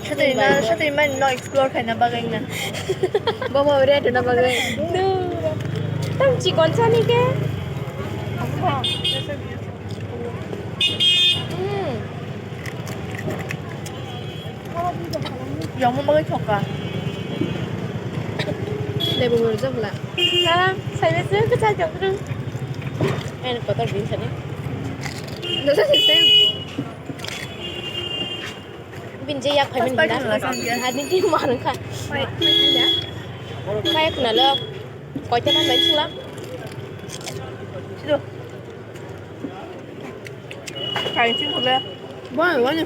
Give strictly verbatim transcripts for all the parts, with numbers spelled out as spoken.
Swtwi na, swtwi mani no explore khaina bagwi na. Bomo ready na bagwi. No. Tam chikon chani ke? Hmm. Yongmo bagwi thokka. Lebu murjak bla. Salam, saibese kwchak jokru. Ani kotor din sani. Dosa sese. Bini je yak phaimani. First na. Time la sangya. Ani ti marang kha. Pai, pai, pai, ya. Pai khna lo. Koita man bai sula. Sido. Kain sing khule. Bon, bon.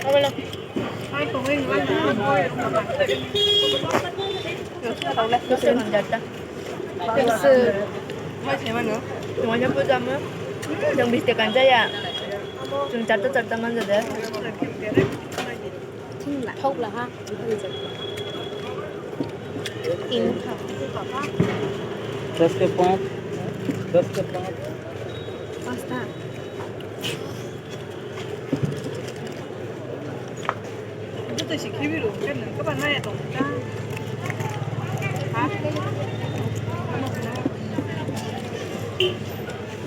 Abala. Ai ko ngi ngi. Yo, sa tau le. Yo, sa manjata. Yo, sa. Mai se mano. Yo, mai se pujama. Yang bis te kanja ya. Chung charta charta manja de. Thok la ha. Tin kha. दस के पाँच, दस के पाँच। Pasta. Buto si khibiru, kan ka ba na ya tong ta. Ha?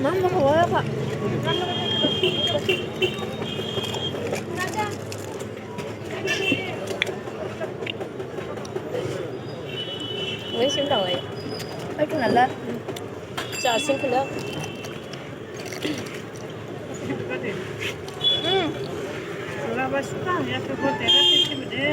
Mama, hawa ka. Wei sim tang lai. Ai khna la. Cha sim khna. Hmm. Sura basta ya to ko tera sisi bide.